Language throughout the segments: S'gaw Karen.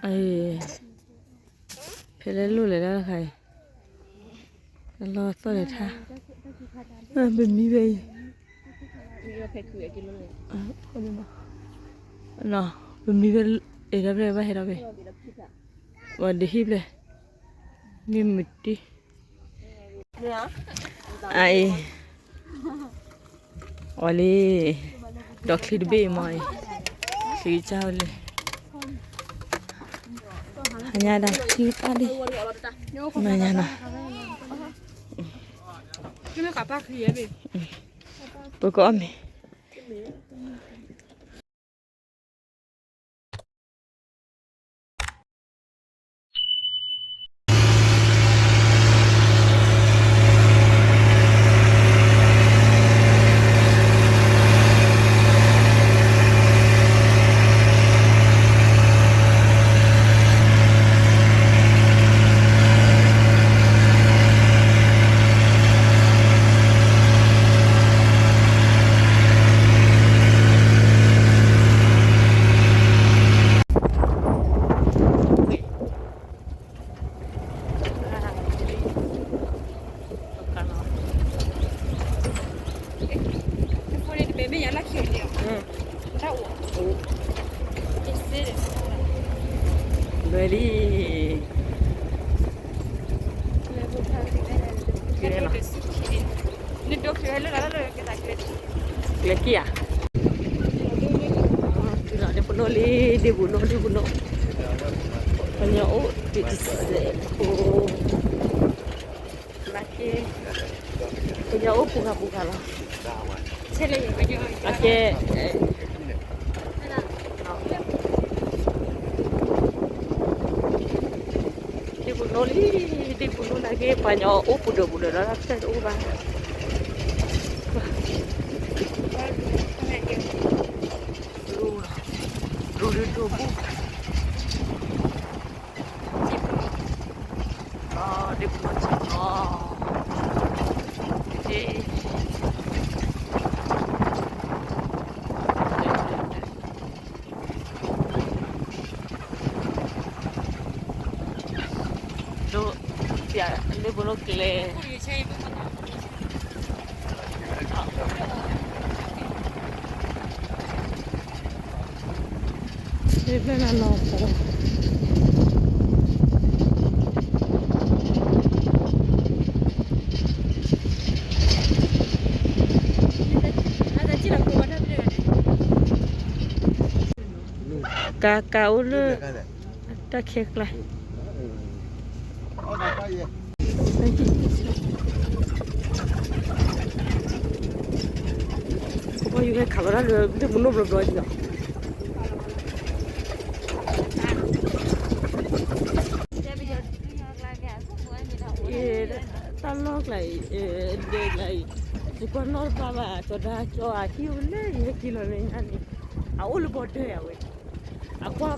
အ့ ဖဲလဲၣ်လိၣ်လဲၣ်ဒၣ်တခါအံၤ, အလီၢ်သီၣ်လဲၣ်ထါ, ပမံဖဲအံၤ, ပမံဖဲအံၤဒီးဖဲဘၣ်ဟဲဒီးဖဲ, ဝဲဒဟံၣ်ဖျဲၣ်, မ့ၢ်မတံၢ်, အအံၤ အီၤလံ, ဒီးချံတဘ့ၣ်အံၤမ့ၢ်အံၤ, ချံကစၢ်ဝဲလံ, ဟါညါဒၣ်ချံကစၢ်လံ, မညါနီၤ, ပကအီၣ်မ့ၤ.လွဲလံ, ကျဲက့ၤဧါ, တုၤလီၤဒ့ပူၤနိၣ်လံ, ဒ့ပူၤနိၣ် ဒ့ပူၤနိၣ်, ပှၤကညီအိၣ်ဒံးတစဲးဖိ, နာ်က့, ပှၤကညီအိၣ်ပူၤဂၤပူၤဂၤလီၤ, အကဲ ဒ့ပူၤနိၣ်လံ, ဒ့ပူၤနိၣ်နာ်က့ ပှၤကညီအိၣ်ပူၤဒၢးပူၤဒၢးလီၤ, တၢ်ဖျဲၣ်တအိၣ်ဘၣ်, ဒူဒူဒူဘူၣ်, ဒ့ပူၤနိၣ်, ဒ့ ဒိၣ်, ဒ့ပူၤနိၣ်ကျဲ, ဒ့ပူၤနိၣ်လီၤ, ကးကးအိၣ်လၢ တၢ်ခဲကျါ, ပယီၤခးလီၤတၢ်လၢ ဒ့ပူၤနိၣ်ဘျီဘျီဒံးလီၤ, တၢ်လီၢ်ကျါအံၤ, ဒဲကျါအံၤ, ယကွၢ်နီၣ်တဘၣ်ဘၣ်, ကၠီၤဒါကၠီၤအဟံၣ်အိၣ်လၢယဟဲက့ၤလီၤလၢညါန့ၣ်, အအိၣ်လၢဘီဒၢအဝဲ, အကွၢ်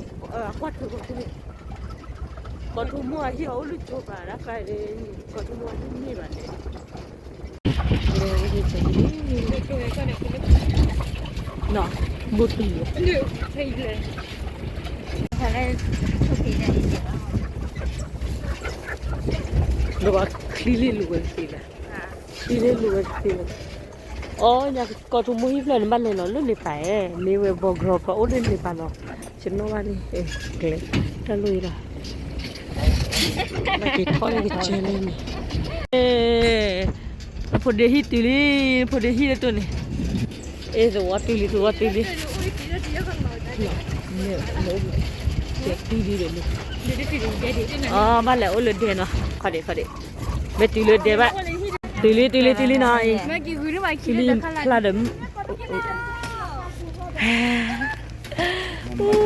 ထွဲကီၢ်သူလ့ၤ, ကီၢ်သူမိၢ်အဟံၣ်အအိၣ်လၢကၠိၤဘၣ်ဒၣ်ဖဲန့ၣ်, ကီၢ်သူမိၢ်အဟံၣ်န့ၢ်ဘၣ်န့ၣ်, ဘိၣ်တုၤလီၤ, ဒီးချံလ့လိာ်ဝဲတသ့လၢၤ, ချံလ့လိာ်ဝဲတသ့လၢၤ, အိ ညါကီၢ်သူမိၢ်ဟံၣ်ဖျၢၣ်န့ၣ် ဘၣ်လဲၤလီၤလၢန့ၣ်ပာ်ဧါ, မ့ၢ်ဝဲဘီကရီပှၤအိၣ်လၢန့ၣ်ပာ်လီၤ, ယနီၣ်ဘၣ်န့ၣ်, ကျဲ, တၢ်လိၣ်အံၤလီၤ, ဘၣ်က့ၤထီၣ်လၢကစၢၢ်လၢန့ၣ်, ဖိဒ့ဟံၣ်တုၤလံ, ဖိဒ့ဟံၣ်လၢတိၢ်န့ၣ်, အ့ သဝီတုၤလံ သဝီတုၤလံ, တုၤလံ, အ ဘၣ်လဲၤအိၣ်လၢဒဲနီၤ, ခီဒ့ၣ်ခီဒ့ၣ်, မ့ၢ်တုၤလၢဒဲဘၣ်, တုၤလံ တုၤလံ တုၤလံနီၤ, တုၤလံဖျါဒီး တုၤလံ တုၤလံ တုၤ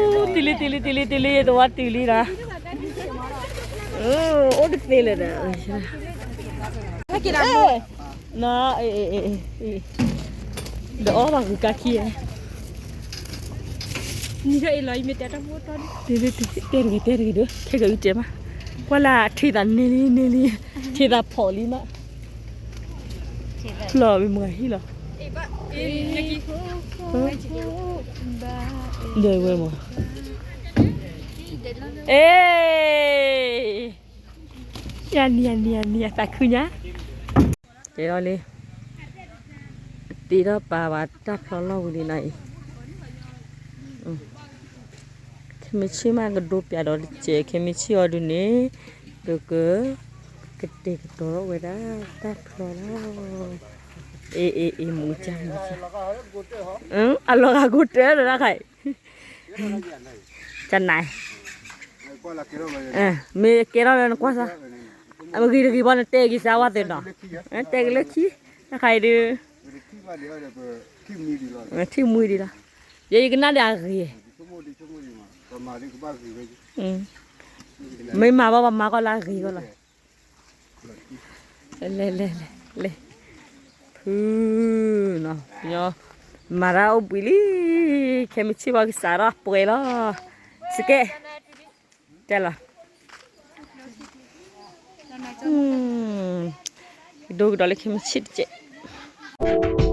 လံ တုၤလံ သဝီတုၤလံဒီး, အိၣ်တသ့လၢၤဒီး, နီၤ, ဒီးအီၣ်ဘၣ်ဂုၤကါခံ, နံၤထီၣ်အံၤလီၤ ယမ့ၢ်တဲတၢ်ဖိတီၤ, တဲတဂ့ၤ တဲတဂ့ၤဒီး ခဲကဂုာ်တဲမး, ကွၢ်လၢထံသးန့ၢ်လံ န့ၢ်လံ, ထံသးဖီၣ်လံမး, လီၤမ့ၢ်မုၢ်ဟံၣ်လီၤ, ဒီးဝဲမး, ဒီးဝဲမး, အ့, ယနံၤယနံၤယနံၤ အသးခုညါ, တဲအီၤလံ, တ့ထီၣ်ပာ်ဝဲတၢ်ဖျီလီၢ်ဝံၤလံနီၤအံၤ, ခဲမုၢ်ဆ့ၣ်မးကဒိပၠးဒီးတစဲး ခဲမုၢ်ဆ့ၣ်အီၤဒုးန့ၣ်, ပက, ကတဲာ်ကတီၤထီၣ်ဝဲဒၣ်တၢ်ဖျီလီၤ, အ့ အ့ အ့ မူကၢ်မူကၢ်, အလီၤဂာ်ကိးတၢ်ဒီးတၢ်ခါအံၤ ကနၣ်, မ့ၢ်ကဲထီၣ်လၢနကွၢ်စၢ်, အဂ့ၤတဂ့ၤဘၣ် နတဲက့ၤစၢ်ဝဲသ့ၣ်နီၤ, တဲက့ၤလၢခံ, တၢ်ခါအံၤဒုး, ထံၣ်မှံဒံးလီၤ, ယဲယကနၣ်ဒီးအဂ့ၤ, မ့ၢ်မၤဘၣ်ပှၤမၤကီၢ်လၢအဂ့ၤကီၢ်လီၤ, လဲၤလဲၤလဲၤလဲၤ, ဖု, မၤတၢ်အိၣ်ဘှံးလံ, ခဲမုၢ်ဆ့ၣ်ဘၣ်ကစးထီၣ်ပှဲၤလီၤ, စကဲ, တဲလီၤ, ကဒိကဒီးလၢခဲမုၢ်ဆ့ၣ်တစဲး